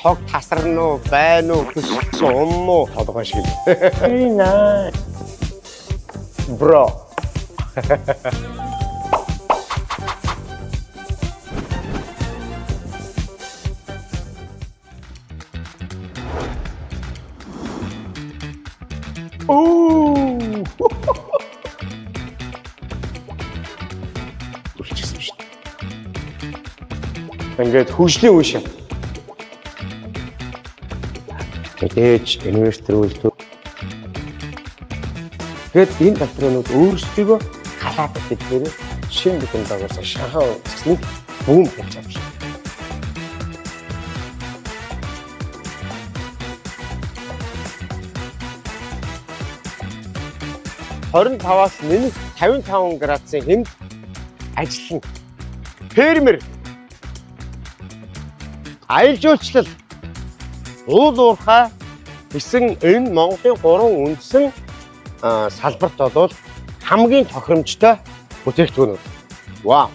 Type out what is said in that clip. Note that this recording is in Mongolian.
Тог тасарна уу, байна уу, хөссөн унна уу толгой шиг. Very nice. Bro. Оо. Үлчихсэн шүү дээ. Ингээд хөгжлийн үе шат. Мэдээж инвестор үйлдвэр. Тэгээд энэ батарейнууд өөрсдийгөө халаад идэхээр шинэ бүхэн дагуулсан Шанхай үндэсний бүүн болж авч байна. 25-аас нэмэх 55 градусын хэмд ажиллана. Фермер, аялал жуулчлал, уул уурхай гэсэн энэ Монголын гурван үндсэн салбарт бол хамгийн тохиромжтой бүтээгдэхүүнүүд. Вау.